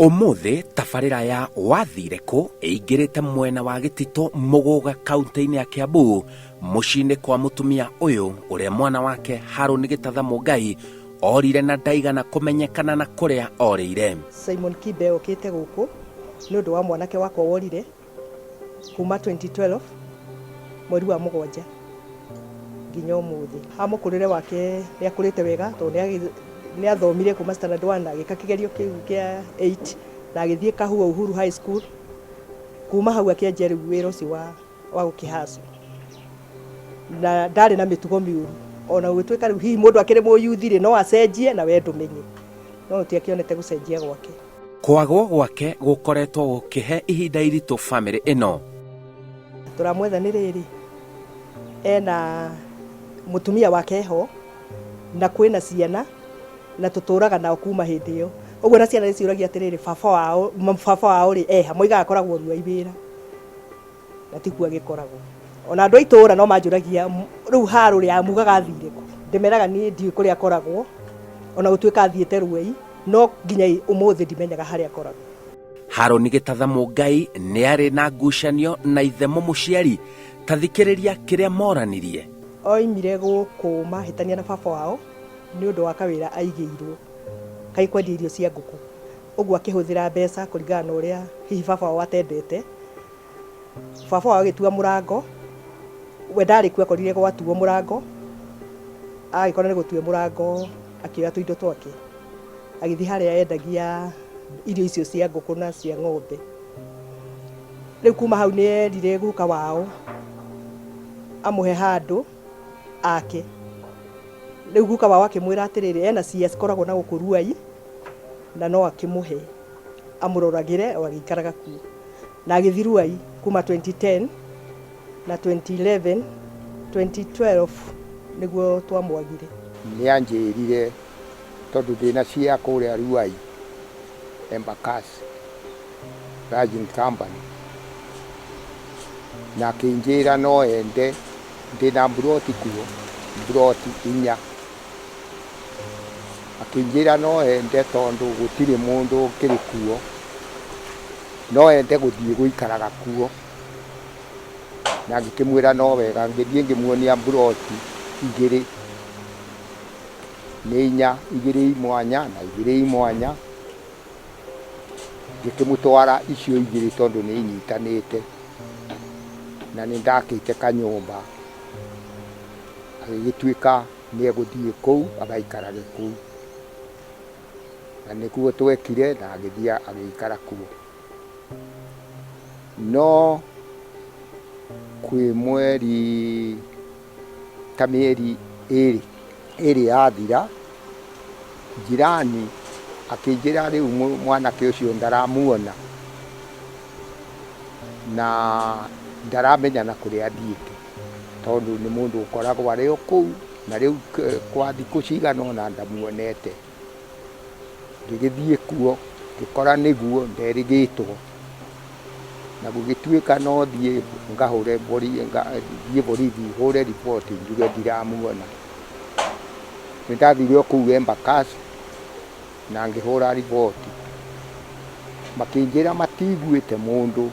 Ũmũthĩ tabarĩra ya Wathire Kũ ĩingĩrĩte mwena wa Gĩtitũ Mũgũga kaunti-inĩ ya Kiambu mũciĩ-inĩ kwa mũtumia ũyũ ũrĩa mwana wake Harũni Gĩtatha Mũngai orire na ndaigana kũmenyekana na kũrĩa orĩire. Simon Kibe okĩte gũkũ nĩ ũndũ wa mwanake wakwa worire kuma 2012 mweri wa 7 nginya ũmũthĩ. Ha mũkũrĩre wake nĩ akũrĩte wega tondũ nĩ athomire kuma standard 1 agĩka kĩgerio kĩu kĩa 8 na agĩthiĩ Kahua Uhuru High School. Kuma hau akĩanjia rĩu wĩra ũcio wa gũkĩhaco na ndarĩ na mĩtugo mĩũru ona gũgĩtuĩka rĩu hihi mũndũ akĩrĩ mũyuthi rĩ no acenjie na we ndũmenye, no tũtiakĩonete gũcenjia gwake. Kwagwo gwake gũkoretwo gũkĩhe ihinda iritũ bamĩrĩ ĩno. Tũramwetha nĩ rĩrĩ ena mũtumia wake ho na kwĩna ciana na tũtũraga nao kuma hĩndĩ ĩyo ũguo, na ciana nĩ ciũragia atĩrĩrĩ, baba wao rĩ eha? Moigaga akoragwo Ruai wĩra na tikuo agĩkoragwo. Ona andũ a itũũra no manjũragia rĩu harũ rĩ amugaga athire kũ? Ndĩmeraga niĩ ndiũĩ kũrĩa akoragwo, ona gũtuĩka athiĩte Ruai, no nginya ũmũthĩ ndimenyaga harĩa akoragwo. Harũni Gĩtatha Mũngai nĩ arĩ na ngucanio na ithe mũmũciari. Ta thikĩrĩria kĩrĩa moranirie. Oimire gũkũ mahĩtania na baba wao nĩ ũndũ wa kawĩra aigĩirwo kai kwendia irio cia ngũkũ, ũguo akĩhũthĩra mbeca kũringana na ũrĩa hihi baba wao atendete. Baba wao agĩtua mũrango, we ndarĩ kuo, akorire gwatuo mũrango, agĩkora nĩ gũtue mũrango, akĩoya tũindo twake agĩthiĩ harĩa endagia irio icio cia ngũkũ na cia ng'ombe. Rĩu kuma hau nĩ erire guka wao amũhe handũ ake. Rĩu guka wao akĩmwĩra atĩrĩrĩ, ena cia cikoragwo na gũkũ Ruai na no akĩmũhe amũroragĩre o agĩikaraga kuo, na agĩthiĩ Ruai kuma 2010 na 2011, 2012 nĩguo twamwagire. Nĩ anjĩrire tondũ ndĩna cia kũrĩa Ruai Embakasi Lodging Company, na akĩnjĩra no ende ndĩna mburoti kuo, mburoti 4. Akĩnjĩra no ende tondũ gũtirĩ mũndũ ũkĩrĩ kuo, no ende gũthiĩ gũikaraga kuo. Na ngĩkĩmwĩra no wega, ngĩthiĩ ngĩmuonia mburoti 2, nĩ 4, 2 i mwanya na 2 i mwanya. Ngĩkĩmũtwara icio 2 tondũ nĩ inyitanĩte na nĩ ndakĩte kanyũmba, agĩgĩtuĩka nĩ egũthiĩ kũu agaikarage kũu. Na nĩguo twekire na agĩthiĩ agĩikara kuo. No kwĩ mweri ta mĩeri 2 yathira, jirani akĩnjĩra rĩu mwanake ũcio ndaramuona na ndaramenya na kũrĩa athiĩte, tondũ nĩ mũndũ ũkoragwo arĩ o kũu na rĩu kwa thikũ cigana ũna ndamuonete. Ngĩgĩthiĩ kuo ngĩkora nĩguo nderĩgĩtwo, na gũgĩtuĩka no thiĩ ngahũre thiĩ borithi hũre riboti njuge ndiramuona. Nĩ ndathire o kũu Embakasi na ngĩhũra riboti, makĩnjĩra matiguĩte mũndũ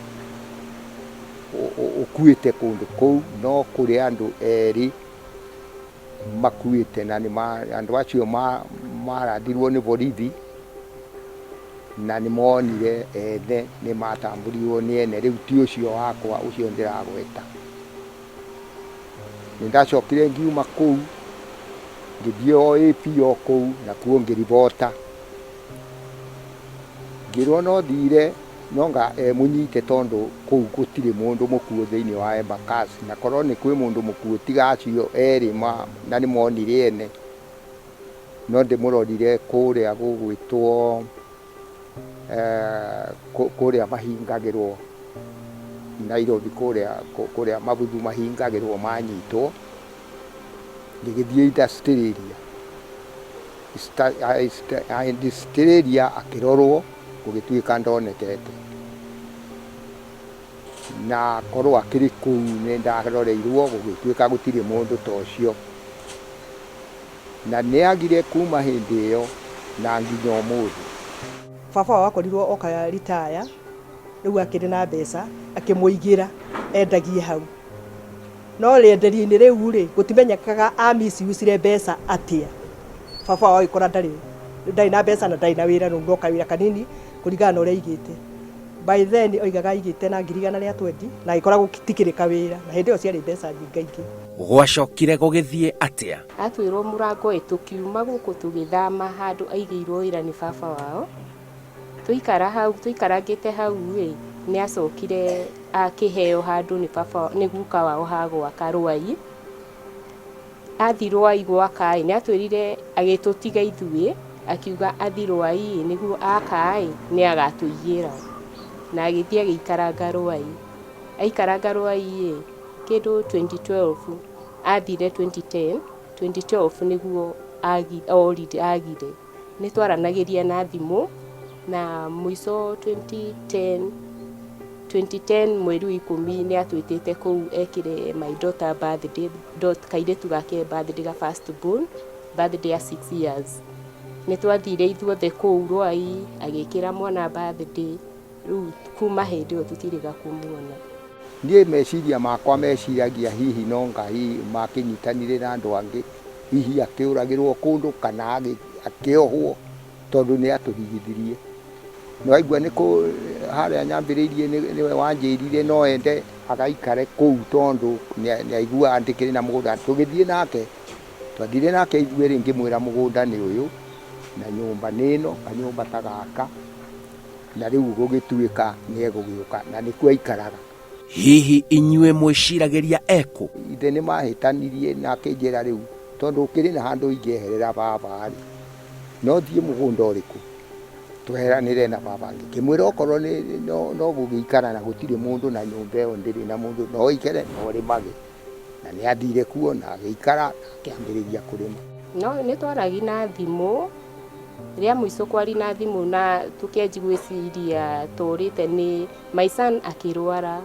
ũkuĩte kũndũ kũu, no kũrĩ andũ erĩ makuĩte na andũ acio marathirwo nĩ borithi na nĩ monire ene, nĩ matambũrirwo nĩ ene, rĩu ti ũcio wakwa ũcio ndĩragweta. Nĩ ndacokire ngiuma kũu ngĩthiĩ o AP o kũu nakuo ngĩribota, ngĩrwo no thire no nga emũnyite tondũ kũu gũtirĩ mũndũ mũkuũ thĩinĩ wa Embakasi, na korwo nĩ kwĩ mũndũ mũkuũ tiga acio erĩ na nĩ monire ene, no ndĩmũrorire kũrĩa gũgwĩtwo kũrĩa mahingagĩrwo Nairobi, kũrĩa mabuthu mahingagĩrwo manyitwo. Ngĩgĩthiĩ industrial area, industrial area akĩrorwo gũgĩtuĩka ndonekete, na korwo akĩrĩ kũu nĩ ndaroreirwo gũgĩtuĩka gũtirĩ mũndũ ta ũcio, na nĩ agire kuma hĩndĩ ĩyo na nginya ũmũthĩ. Baba wao akorirwo oka ritaya, rĩu akĩrĩ na mbeca, akĩmũigĩra endagie hau. No rĩenderio-inĩ rĩu rĩ, gũtimenyekaga a misuse mbeca atĩa. Baba wao agĩkora ndarĩ na mbeca na ndarĩ na wĩra, rĩu no kawĩra kanini kũringana na ũrĩa aigĩte. By then oigaga aigĩte na ngiri igana rĩa twendi na agĩkora gũtikĩrĩ kawĩra, na hĩndĩ ĩyo ciarĩ mbeca nyingaingĩ. Gwacokire gũgĩthiĩ atĩa? Atuĩrwo mũrango ĩ, tũkiuma gũkũ tũgĩthama handũ aigĩirwo wĩra nĩ baba wao. Twaikara hau, tũikarangĩte hau ĩ, nĩ acokire akĩheo handũ nĩ baba, nĩ guka wao ha gwaka Rwai. Athiĩ Rwai gwaka ĩ, nĩ atwĩrire agĩtũtiga ithuĩ, akiuga athiĩ Rwai ĩ, nĩguo aka ĩ, nĩ agatũigĩra. Na agĩthiĩ agĩikaranga Rwai. Aikaranga Rwai ĩ, kĩndũ 2012, athire 2010, 2012 nĩguo orire, agire. Nĩ twaranagĩria na thimũ, na mũico 2010, 2010 mweri wa ikũmi nĩ atwĩtĩte kũu ekĩre my daughter birthday, kairĩtu gake birthday ga first born, birthday ya 6 years. Nĩ twathire ithuothe kũu Rwai, agĩkĩra mwana birthday, rĩu kuma hĩndĩ ĩyo tũtirĩga kũmuona. Niĩ meciria makwa meciragia hihi no Ngai makĩnyitanire na andũ angĩ, hihi akĩũragĩrwo kũndũ kana akĩohwo tondũ nĩ atũhigithirie. Nĩ waigua nĩ kũ harĩa nyambĩrĩirie nĩwe wanjĩrire no ende agaikare kũu tondũ nĩ aiguaga ndĩkĩrĩ na mũgũnda. Tũgĩthiĩ nake, twathire nake ithuerĩ ngĩmwĩra mũgũnda nĩ ũyũ na nyũmba nĩ ĩno, kanyũmba ta gaka, na rĩu gũgĩtuĩka nĩ egũgĩũka na nĩkuo aikaraga. Hihi inyuĩ mwĩciragĩria ekũ? Ithe nĩ mahĩtanirie na akĩnjĩra rĩu tondũ ũkĩrĩ na handũ ingĩeherera baba rĩ, no thiĩ mũgũnda ũrĩkũ tweheranĩre na baba. Ngĩkĩmwĩra okorwo nĩ no gũgĩikara na gũtirĩ mũndũ na nyũmba ĩyo ndĩrĩ na mũndũ, no ũikare na ũrĩmage. Na nĩ athire kuo na agĩikara na akĩambĩrĩria kũrĩma. No nĩ twaragi na thimũ, rĩa mũico kwari na thimũ na tũkĩanji gwĩciria tũrĩte nĩ my son akĩrwara.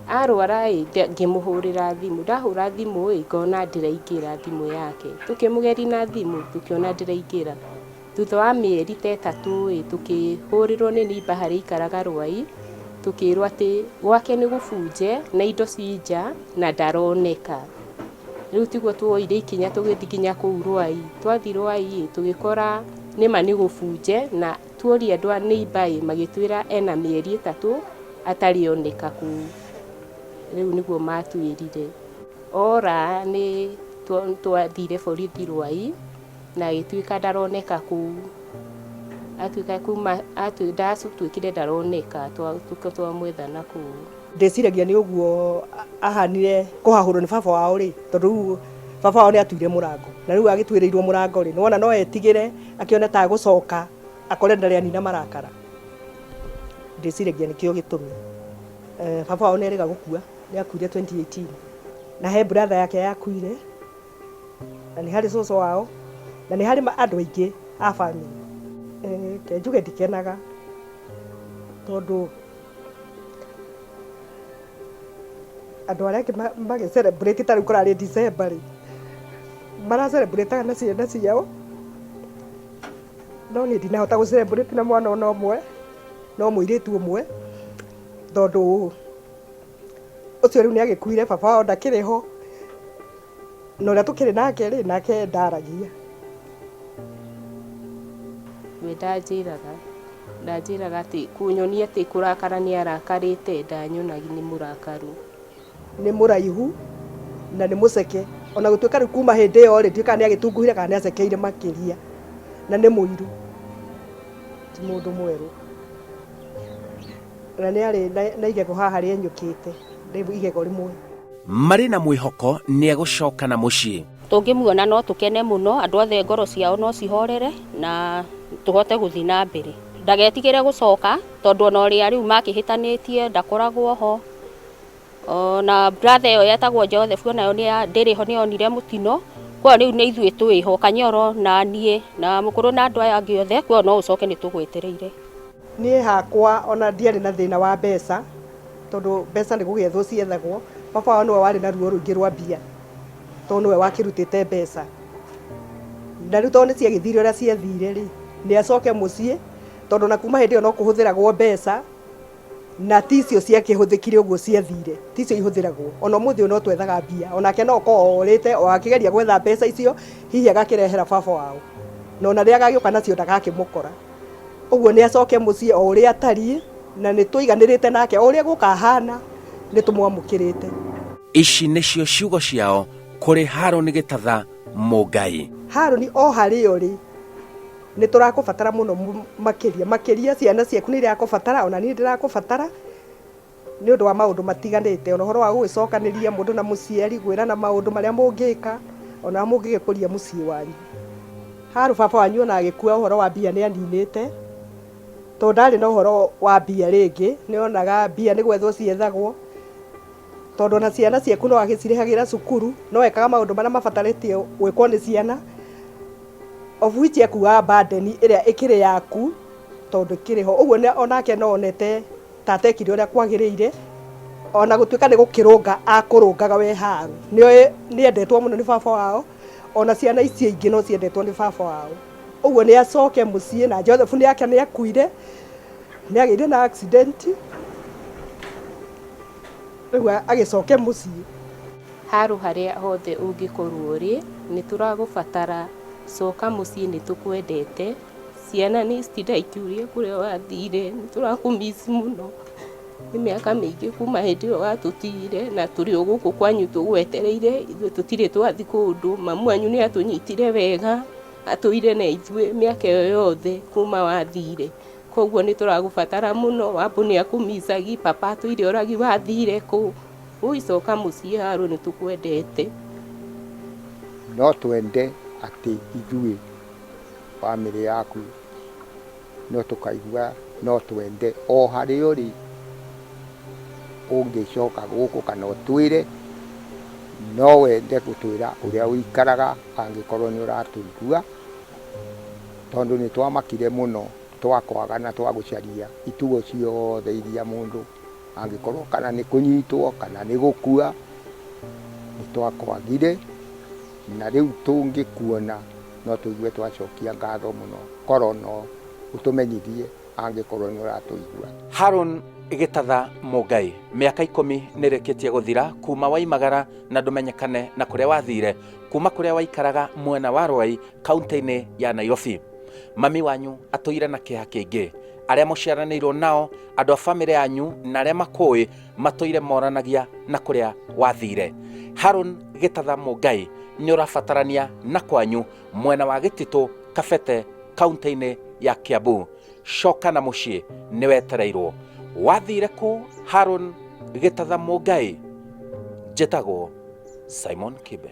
Arwara ĩ, ngĩmũhũrĩra thimũ, ndahũra thimũ ĩ, ngona ndĩraingĩra thimũ yake. Tũkĩmũgeria na thimũ, tũkĩona ndĩraingĩra. Thutha wa mĩeri ta ĩtatũ ĩ, tũkĩhũrĩrwo nĩ neighbor harĩa aikaraga Rwai, tũkĩrwo atĩ gwake nĩ gũbunje na indo ci nja na ndaroneka. Rĩu tiguo tuoire ikinya tũgĩthiĩ nginya kũu Rwai. Twathiĩ Rwai ĩ, tũgĩkora nĩma nĩ gũbunje na tuoria andũ a neighbor ĩ, magĩtwĩra ena mĩeri ĩtatũ atarĩ oneka kũu. Rĩu nĩguo matwĩrire. Ora nĩ twathire borithi Rwai na agĩtuĩka ndaroneka kũu. Atuĩka kuma ndatuĩkire ndaroneka, twamwetha na kũu. Ndĩciragia nĩ ũguo ahanire kũhahũrwo nĩ baba wao rĩ, tondũ rĩu baba wao nĩ atuire mũrango. Na rĩu agĩtuĩrĩirwo mũrango rĩ, nĩwona no etigĩre akĩone ta agũcoka akore ndarĩ anina marakara. Ndĩciragia nĩkĩo gĩtũmi. Baba wao nĩ erĩga gũkua, nĩ akuire 2018. Na he brother yake yakuire, na nĩ harĩ cũcũ wao, na nĩ harĩ andũ aingĩ a family. Ke njuge ndikenaga tondũ andũ arĩa angĩ magĩ celebrate ta rĩu kũrarĩ December rĩ, mara celebrate na ciana ciao, no niĩ ndinahota gũ celebrate na mwana ona ũmwe, no mũirĩtu ũmwe, tondũ ũcio rĩu nĩ agĩkuire, baba wao ndakĩrĩ ho, na ũrĩa tũkĩrĩ nake rĩ, nake ndaragia. We ndanjĩraga atĩ kũnyonia atĩ kũrakara nĩ arakarĩte, ndanyonagia nĩ mũrakaru. Nĩ mũraihu na nĩ mũceke, ona gũtuĩka rĩu kuma hĩndĩ ĩyo rĩ, ndiũĩ kana nĩ agĩtunguhire kana nĩ acekeire makĩria, na nĩ mũiru, ti mũndũ mwerũ. Na nĩ arĩ na igego haha rĩenyũkĩte, igego rĩmwe. Marĩ na mwĩhoko nĩ egũcoka na mũciĩ. Tũngĩmuona no tũkene mũno, andũ othe ngoro ciao no cihorere na tũhote gũthiĩ na mbere. Ndagetigĩre gũcoka tondũ ona ũrĩa rĩu makĩhĩtanĩtie ndakoragwo ho. Ona brother ĩyo yetagwo Joseph onayo ndĩrĩ ho, nĩyonire mũtino. Koguo rĩu nĩ ithuĩ twĩho, Kanyoro na niĩ na mũkũrũ na andũ aya angĩ othe, koguo no ũcoke nĩ tũgwetereire. Niĩ hakwa ona ndiarĩ na thĩna wa mbeca, tondũ mbeca nĩ gũgĩethwo ciethagwo. Baba wao nĩwe warĩ na ruo rũingĩ rwa mbia, tondũ nĩwe wakĩrutĩte mbeca. Na rĩu tondũ nĩ ciagĩthire ũrĩa ciathire rĩ, nĩ acoke mũciĩ, Tondũ na kuma hĩndĩ ĩyo no kũhũthĩragwo mbeca, na ti icio ciakĩhũthĩkire ũguo ciathire, ti icio ihũthĩragwo. Ona ũmũthĩ ũyũ no twethaga mbia, onake no okorwo orĩte o akĩgeria gwetha mbeca icio, hihi agakĩrehera baba wao. Na ona rĩrĩa agagĩũka nacio ndagakĩmũkora. Ũguo nĩ acoke mũciĩ o ũrĩa atariĩ, na nĩ tũiganĩrĩte nake, o ũrĩa egũka ahana, nĩ tũmwamũkĩrĩte. Ici nĩcio ciugo ciao kũrĩ Harũni Gĩtatha Mũngai. Harũni o harĩa ũrĩ, nĩ tũrakũbatara mũno makĩria, makĩria ciana ciaku nĩ irakũbatara, ona niĩ ndĩrakũbatara, nĩ ũndũ wa maũndũ matiganĩte, ona ũhoro wa gũgĩcokanĩria mũndũ na mũciari, kwĩrana maũndũ marĩa mũngĩka, ona ũrĩa mũngĩgĩkũria mũciĩ wanyu. Haru baba wanyu ona agĩkua ũhoro wa mbia nĩ aninĩte, tondũ ndarĩ na ũhoro wa mbia rĩngĩ, nĩ onaga mbia nĩ gwethwo ciethagwo, tondũ ona ciana ciaku no agĩcirĩhagĩra cukuru, no ekaga maũndũ marĩa mabatarĩtie gwĩkwo nĩ ciana, of which akuaga burden ĩrĩa ĩkĩrĩ yaku, tondũ ĩkĩrĩ ho. Ũguo onake no onete ta atekire ũrĩa kwagĩrĩire, ona gũtuĩka nĩ gũkĩrũnga akũrũngaga we Haru. Nĩoĩ nĩendetwo mũno nĩ baba wao, ona ciana icio ingĩ no ciendetwo nĩ baba wao. Ũguo nĩ acoke mũciĩ, na Joseph nĩ ake nĩ akuire, nĩ agĩire na accident, rĩu agĩcoke mũciĩ. Haru harĩa hothe ũngĩkorwo ũrĩ, nĩ tũragũbatara, coka mũciĩ nĩ tũkwendete. Ciana nĩ citinda ikĩũria kũrĩa wathire, nĩ tũrakũ miss mũno. Nĩ mĩaka mĩingĩ kuma hĩndĩ ĩyo watũtigire na tũrĩ o gũkũ kwanyu tũgwetereire, ithuĩ tũtirĩ twathi kũndũ. Mamu wanyu nĩ atũnyitire wega, atũire na ithuĩ mĩaka ĩyo yothe kuma wathire. Koguo nĩ tũragũbatara mũno, Wambũ nĩ akũmicagi, papa atũire oragi wathire kũ. Ũi coka mũciĩ Haru nĩ tũkwendete. No twende atĩ ithuĩ bamĩrĩ yaku no tũkaigua no twende o harĩa ũrĩ ũngĩcoka gũkũ kana ũtwĩre no wende gũtwĩra ũrĩa ũikaraga angĩkorwo nĩ ũratũigua, tondũ nĩ twamakire mũno twakwaga na twagũcaria itugo ciothe iria mũndũ angĩkorwo kana nĩ kũnyitwo kana nĩ gũkua, nĩ twakwagire na rĩu tũngĩkuona no tũigue twacokia ngatho mũno, korwo no ũtũmenyithie angĩkorwo nĩ ũratũigua. Haron Gĩtatha Mũngai, mĩaka 10 nĩ ĩrĩkĩtie gũthira kuma waimagara na ndũmenyekane na kũrĩa wathire, kuma kũrĩa waikaraga mwena wa Rwai kaunti-inĩ ya Nairobi. Mami wanyu atũire na kĩeha kĩingĩ, arĩa mũciaranĩirwo nao, andũ a bamĩrĩ yanyu na arĩa makũĩ matũire moranagia na kũrĩa wathire. Haron Gĩtatha Mũngai, nĩ ũrabatarania na kwanyu mwena wa Gĩtitũ Kabete kaunti-inĩ ya Kiambu. Coka na mũciĩ nĩ wetereirwo. Wathire kũ Haron Gĩtatha Mũngai? Njĩtagwo Simon Kibe.